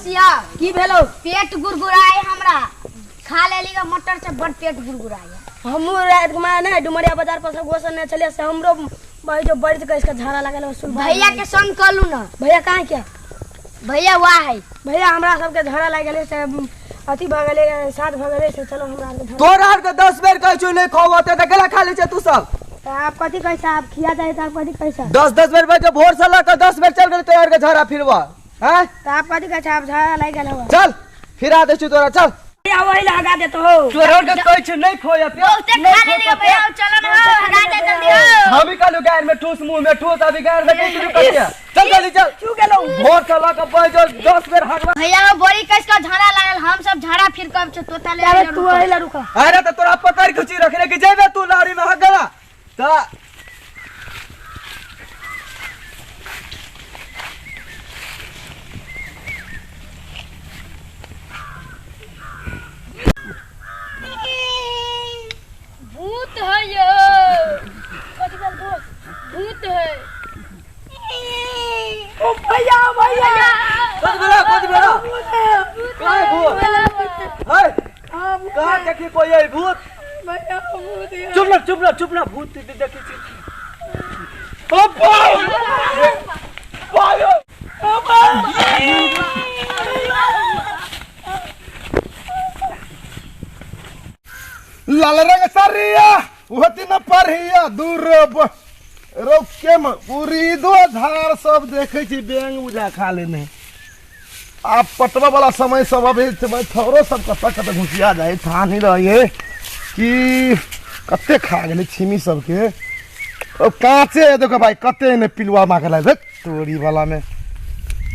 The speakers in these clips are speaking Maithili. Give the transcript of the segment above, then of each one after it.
पड़ोसिया। की भेलो? पेट गुड़गुड़ाए हमरा, खा लेली ग मटर से बड़ पेट गुड़गुड़ाए। हमहूँ राति में ने डुमरिया बाजार पर से गोसन ने छलियै से हमरो भाई जो बढ़ के इसका झाड़ा लागल हो सुन। भैया के संग कलू ना। भैया कहाँ क्या? भैया वाह है। भैया हमरा सबके झड़ा लागि गेलै से अथी भऽ गेलै, साथ भऽ गेलै से चलो हमरा आरके झड़ा। तोरा आरके 10 बेर कहै छियौ नहि खाओ होतै तऽ केला खा लै छै तू सब? तऽ आब कथी कहै छै, आब खिया जाइ तऽ आब कथी कहै छै? 10-10 बेर बजे भोर से लऽ कऽ 10 बेर चल गेलै तोरा आरके झड़ा फिरबऽ हैं? तऽ आब कथी कहै छै, आब झड़ा लागि गेल हौ। चल फिरा दै छियौ तोरा, चल। भैया वही लगा देतो हो। तोरा आरके कहै छियौ नहि खो एते, बहुते नहि खा खो लेली ग एते। भैया, चलो ना हो, हगा दे जल्दी हो। हम ही कहलू गायर में ठूस, मुंह में ठूस, अभी गायर में ठूस करते। चल जल्दी चल। छू गेलौ। भोर से लऽ कऽ बैठ 10 बेर हगवा। भैया हो बड़ी कस का झाड़ा लागल, हम सब झाड़ा फिर कब छ तोता ले अरे आइल तू रुको। वही ला रुका। अरे तो तोरा पकड़ खुची रखने की जेबे तू लारी में हगला। त भूत है यो। कथी भेल भूत? भूत है। ओ भैया भैया। कथी भेलो, कथी भेलो? भूत है। कहाँ भूत? है? कहाँ देखी कोई है भूत? भैया भूत है। चुप ना, चुप ना, चुप ना, भूत देखी छी। ओ बाप! बाप! लाल रंग सरिया होती न परहिया दूर रोके में पूरी दो झाड़ सब देखे छी बेंग बुझा खा लेने। आ पटवा वाला समय सब अभी थोड़ो सब कत कत घुसिया जाए था नहीं रहे कि कते खा गेलै छिमी सबके। अब कांचे है देखो भाई कते ने पिलुआ मांगे ला तोरी वाला में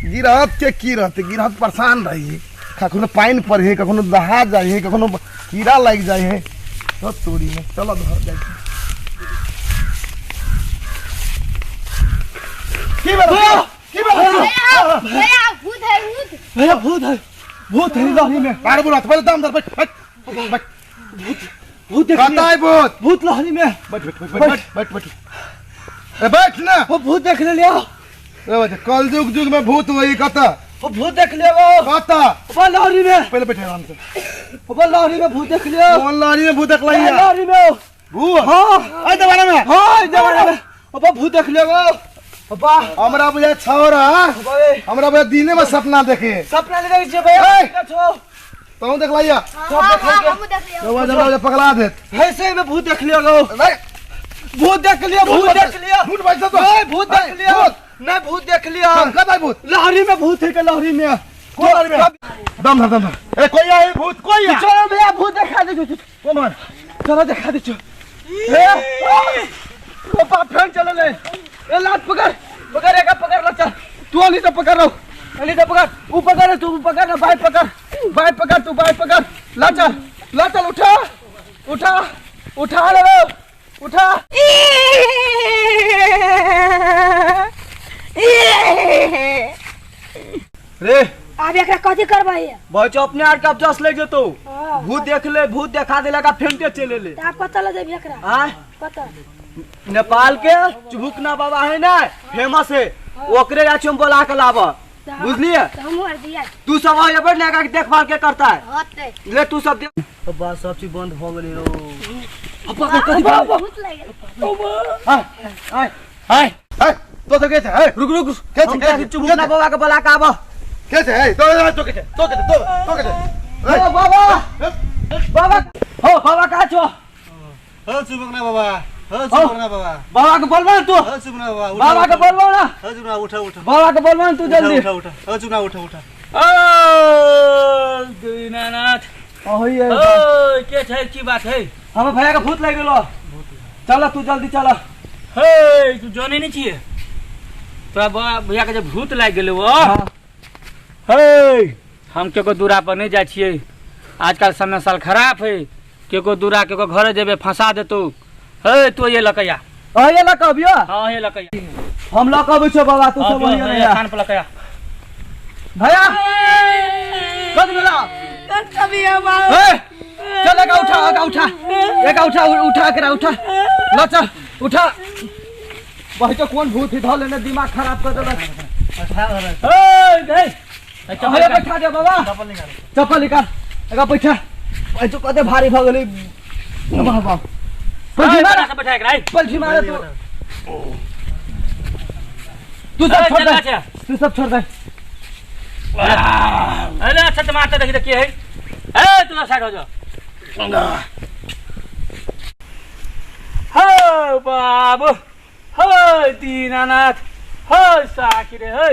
गिरहत के की रहते, गिरहत परेशान रही, कखनो पानि पड़े, कखनो दहा जाइ है, कखनो कीड़ा लागि जाइ है। तो तोरी में चलो घर जाइ छी। की भेल? की भेल? भैया भूत है, भूत। भैया भूत है, भूत है लाही में। बार बुरा पहले दम धर, बैठ बैठ बैठ। भूत देख लिया। कतऽ है भूत? भूत लाही में। बैठ बैठ बैठ बैठ बैठ बैठ। ए बैठ ना। वो भूत देख ले लिया। ए बच्चा, कल युग युग में भूत वही कतऽ? वो भूत देख लिया वो। कतऽ? वो लाही में। पहले बैठे आराम से। वो लाही में भूत देख लिया। कौन लाही में भूत देख लिया? लाही में। भूत? हाँ। अरे जमाना में। हाँ, जमाना में। वो भूत देख लिया वो। वाह। हमरा बुझाय छौरा। अबे। हमरा बुझाय दिने में सपना देखे। सपना नहीं देखे भैया। ए! छो। तू देख लिया? सब देख लिया। हमहूँ देख लिया। जब जब जब पकड़ा देत। ऐसे में भूत देख लिया गो। नहीं। भूत देख लिया, भूत देख लिया। भूत भाई साहब तो। नहीं, भूत देख नहीं, लिया। भूत। नहीं, भूत देख लिया। हाँ, कब आई भूत? लहरी में भूत है के लहरी में। कौन लहरी में? दम धर, दम धर। ए, कोई आई भूत, कोई आई। चलो भैया, भूत दिखा दे, चलो। कौन है? चलो दिखा दे, चलो। ए, ओ बाप, फैन चलो ले। ए, लात पकड़, पकड़, एक पकड़ लो, चल। तू अली तो पकड़ लो, अली तो पकड़, ऊ पकड़, तू पकड़ ना, बाई पकड़, बाई पकड़, तू बाई पकड़। ला चल, ला चल, उठा, उठा, उठा ले लो, उठा। रे आब एकरा कथी करबै? बच्चो अपने आर के अब जस ले जेतौ। हाँ। भूत देख ले, भूत देखा देला का फेंटे चले ले। तऽ आब कतऽ लऽ जेबही एकरा? आय? कतऽ? नेपाल के चुभुकना बाबा है ना, फेमस है, ओकरे जाय हम बोला के लाबऽ, बुझलिए? तऽ हमहूँ आर दिया। तू सब अयबे ने, एकरा के देखभाल के करता है। होतै। ले तू सब देख। अब्बा सब चीज बंद भ गेलै रो। अब्बा, कथी भऽ गेल? भूत लागि गेल। आय, आय, आय, आय, तो तो के छै? आय, रुक, रुक, के छै? हम के छै? जाके चुभुकना बाबा के बोला के आबऽ। के छै? आय, तो तो के छै? तो के छै? तो के छै? ओ बाबा, बाबा, हो बाबा कहाँ छौ? हो चुभुकना बाबा, हो चुभुकना बाबा। बाबा के बोलबा ना तू। हो चुभुकना बाबा, उठा, बाबा के उठा। बोलबा ना। हो चुभुकना, उठा, उठा। बाबा के बोलबा ना तू उठा, जल्दी। उठा, उठा। हो चुभुकना, उठा, उठा। ओ दीनानाथ। ओही है। ओ के छै, की बात है? हमर भैया के भूत लागि गेलो। चल तू जल्दी चल। हे तू जानै नहि छियै तोरा भैया के जे भूत लागि गेलै ओ। हाँ। हे हम केको दूरा पर नहि जाइ छियै, आजकल समय साल खराब है, केको दूरा केको घरे जेबै फंसा देतौ। हे तू ये लकैया। अहाँ ये लऽ कऽ अबियौ? हाँ, ये लकैया। हम लऽ कऽ अबै छियौ बाबा, तू हाँ, सब जो, वहीं ये रहिया। थान पर लकैया। भैया कत गेला? हे चल एका उठा, एका उठा, एका उठा, उठा करा, उठा। ल चल, उठा। वही तो कौन भूत ही धऽ लेने दिमाग खराब कर देलक। हे, हे, अरे बैठा दे बाबा, चप्पल निकाल, एकरा बैठा। ऐ तो कते भारी भ गेलै। बाबा पलटी मार, बैठा एकरा। पलटी मार तू। तू सब छोड़ दे, तू सब छोड़ दे। अरे अच्छा तो मारता देखी देखिए है। ए तू साइड हो जा। हो बाबू, हो दीनानाथ, हो साखी रे, हे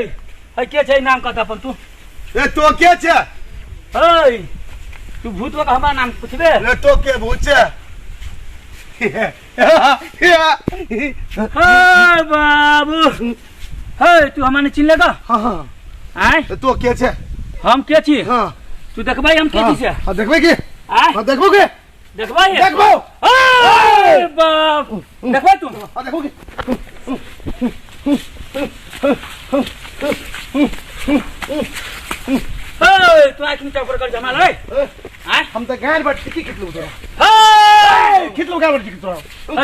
हे के छै नाम कत अपन तू? ए तो के छै? हे तू भूतवा के हमरा नाम पूछबे? ए तो के भूत छै? हे बाबू, हे तू हमरा ने चिन्ह लेगा? हां हां। आय तो के छै? हम के छी? हां। तू देखबै हम के छी से? हां देखबै के? आय हां देखबो के? देखबै? देखबो। ए बाप, देखबै तू? हां देखबो के? हे तू आँख में चौकर कर जमा ले। आय हम त गाल पर टिकी खिचलु तोरा। हे खिचलु गाल पर टिकी तोरा।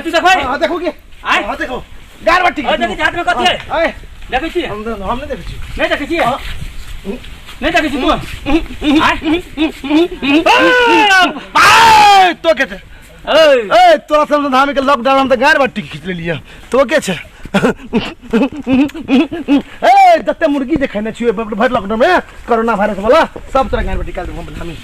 तू देखबै? हां देखबो के? आय हां देखो गाल पर टिकी। देखै छी हाथ में कथि है? आय देखै छी? हम नहीं देखै छी। नहीं देखै छी? नहीं देखै छी तू? आय आय तो के छै? ए ए तोरा सब धामी के लॉकडाउन हम त गाल पर टिकी खिच लेलियै। तो के छै? ए जते मुर्गी जे खेने छियै भरि लॉकडाउन में कोरोना वायरस वाला सब तोरा गाल पर टिका देबो हम धामी।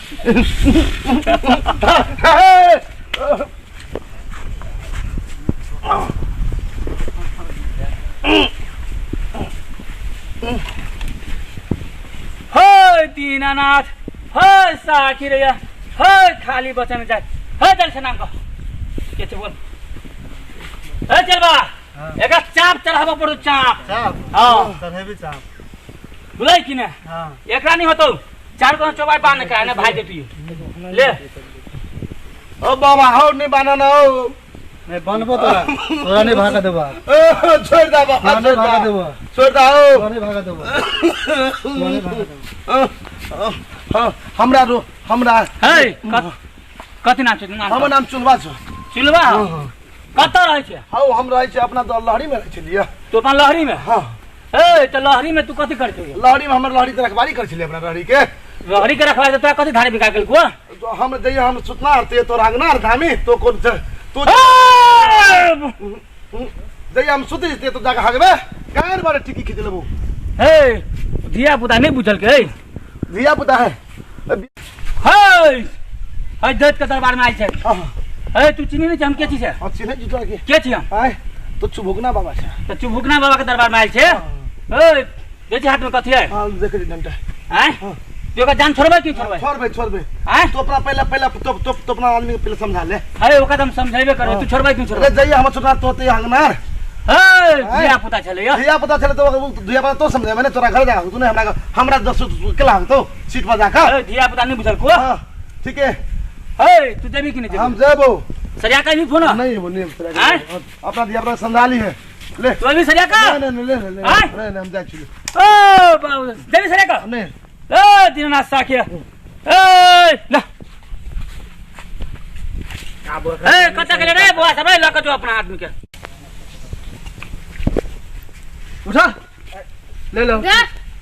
हे दीनानाथ, हे साखी रे, हे खाली बचन जाय। हे चल से नाम कह के छै बोल। हे चल बा, एकरा चाप चढ़ाबऽ पड़ो, चाप। चाप? हां चढ़ेबी चाप बुलै कि ने? हां। एकरा नहीं होतौ, चार को चौबाई बांध के ने भाई देती ले। ओ बाबा हौ नहीं बाना ना हो। नहीं बनबो तोरा, तोरा नहीं भागा देबो। छोड़ दा बाबा, नहीं भागा देबो, छोड़ दा हो, तोरा नहीं भागा देबो, तोरा नहीं भागा देबो। हां हमरा रो हमरा। हे कथि नाम छै? नाम हमर नाम चुलवा छै। चुलवा? कत रहै छै? हौ हम रहै छै अपना तो लहरी में रहै छलियै। तू अपन लहरी में? हां। ए त लहरी में तू कथि करै छलियै? लहरी में हमर लहरी के रखवारी करै छलियै अपना लहरी के। लहरी के रखवारी तोरा कथि धारे बिका गेल को? तो हम जइया हम सुतना आरते तोरा अंगना आर धामी तो कोन तू जइया हम सुति जइते तो जाके हगबे गार बारे टिकी खींच लेबो। हे धिया पुता नहीं बुझल के? धिया पुता है। हे हे दैत के दरबार में आइ छै। हे तू चिन्ही नहीं छै हम के छी से? हां चिन्है छी तोरा के। के छी हम? आय तो चुभुकना बाबा छै। त चुभुकना बाबा के दरबार में आइल छै। हे देखि हाथ में कथि है? हां देखै छी डंटा। आय तू ओकरा जान छोड़बै कि छोड़बै? छोड़बै छोड़बै। आय तू अपना पहले पहले तो तो तो अपना आदमी के पहले समझा ले। अरे ओकरा त हम समझेबे करबै, तू छोड़बै कि छोड़बै? अरे जइया हम छोड़ना तो ते अंगनार। हे धिया पुता छलै यो। धिया पुता छलै तो धिया पुता तो समझे मैंने तोरा घर जा तू नहीं हमरा हमरा दस केला तो सीट पर जाकर। अरे धिया पुता नहीं बुझल को? हां ठीक है। हे तू जेबी कि नहीं जेबी? हम जेबो। सरिया का भी फोन? नहीं वो नहीं सरिया अपना धिया पुता समझा ली है। ले तू भी सरिया का? नहीं नहीं ले ले नहीं नहीं हम जा छी। ओ बाबू जेबी सरिया का? नहीं। ए दीनानाथ साखिया ए ला ए कत गेले रे बुआ सब ल के जो अपना आदमी के उठा ले लो।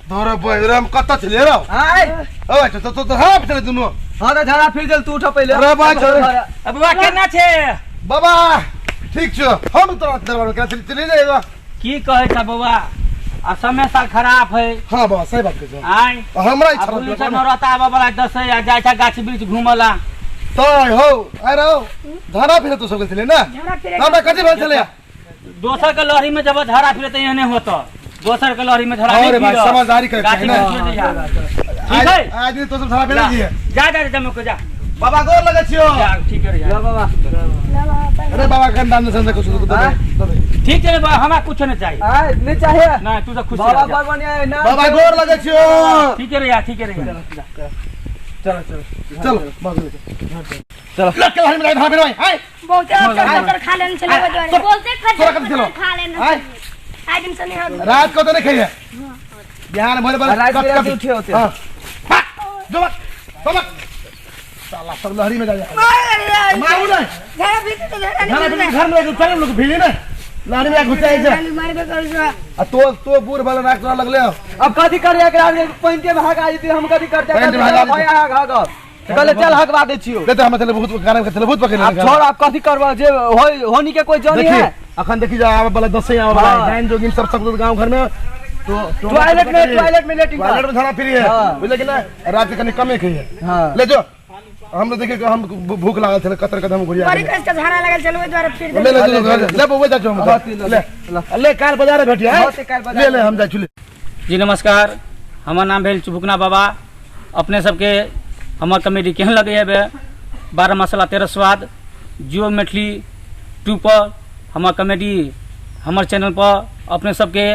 तोरा बजरम कत छले रे? आय ओ तो तो तो हां चले दुनु। हां त झाड़ा फिर जल तू उठा पहिले। अरे बा छोड़। अब बुआ केना छे? बाबा ठीक छ, हम तोरा दरबार के चले चले जाएगा। की कहै छ बौआ, आ समय साल खराब है। हां बाबा सही बात कहै छ। आय हमरा इच्छा पुलिस न रहता आबे वाला दसै आ जाय छ गाछ वृक्ष घुमला तय हो। अरे झाड़ा फिरे तो सब छले ना? हमरा कथि भेल छले? दोसर के लहरी में जब झाड़ा फिरे त एहने होत, दोसर के लहरी में झाड़ा नहीं। अरे भाई समझदारी करे ना, ठीक है। आज दिन तो सब झाड़ा फिरे दिए। जा जा जमे को जा बाबा गोर लगे छियो। जा ठीक है जा बाबा। अरे बाबा गंदा में समझ कुछ तो दे। ठीक है बाबा, हमरा कुछ नहीं चाहिए। आ नहीं चाहिए ना, तू तो खुश बाबा भगवान आए ना। बाबा गोर लगे छियो। ठीक है रे यार, ठीक है रे। चलो चलो चलो चलो लग के लहरी में झाड़ा फिरे भाई। बहुत खटर खा लेने चले बजवारे बोलते खटर खा लेने। आज दिन से नहीं रात को तो नहीं खाइए बिहान भोरे भोरे रात में उठे होते। हां जो बक साला सब लहरी में जा जा मारू नहीं झाड़ा फिर तो झाड़ा फिर घर में चल लोग भीड़े ना नानी में घुसाई छै। मारबे करू छौ। आ तो तो बूढ़ वाला राख तोरा लगले। अब कथी करे एकरा पैंटे में हगा जेतै, हम कथी करतै? पैंट में हगा जेतै। भैया हग हग कहले चल हगवा दै छियौ। दे हम चले बहुत गाना के चले बहुत पकड़। अब छोड़, अब कथी करबा जे होई होनी के कोई जानी देखी है। अखन देखी जा आवे वाला दसैँ आवे वाला। हाँ। डाइन जोगिन सब सब गांव घर में तो टॉयलेट में, टॉयलेट में लेटिंग टॉयलेट में खाना फ्री है। हाँ। बुझले कि ना? रात के कनी कमे खाइए। हाँ। ले जो हम लोग देखिए हम भूख लागल छले कतर कदम घुरिया बड़ी कस के झाड़ा लगल छल, ओहि दुआरे फिर ले ले ले ले ले बउआ जा हम हाँ, ले, ले ले काल बाजार भेटिया हाँ, ते काल्हि बाजार। ले ले हम जाइ छी ले। जी नमस्कार, हमर नाम भेल चुबुकना बाबा। अपने सबके हमर कॉमेडी केहन लगैए बे? 12 मसाला 13 स्वाद जियो मैथिली 2 पर हमर कॉमेडी हमर चैनल पर अपने सबके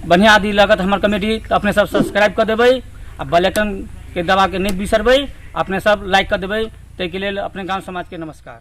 बढ़िआँ आदि लगत हमर कॉमेडी तऽ अपने सब सब्सक्राइब कऽ देबै आ बेल आइकन के दबा के नहि बिसरबै, अपने सब लाइक कऽ देबै। ताहिके लेल अपने गाँव समाजके नमस्कार।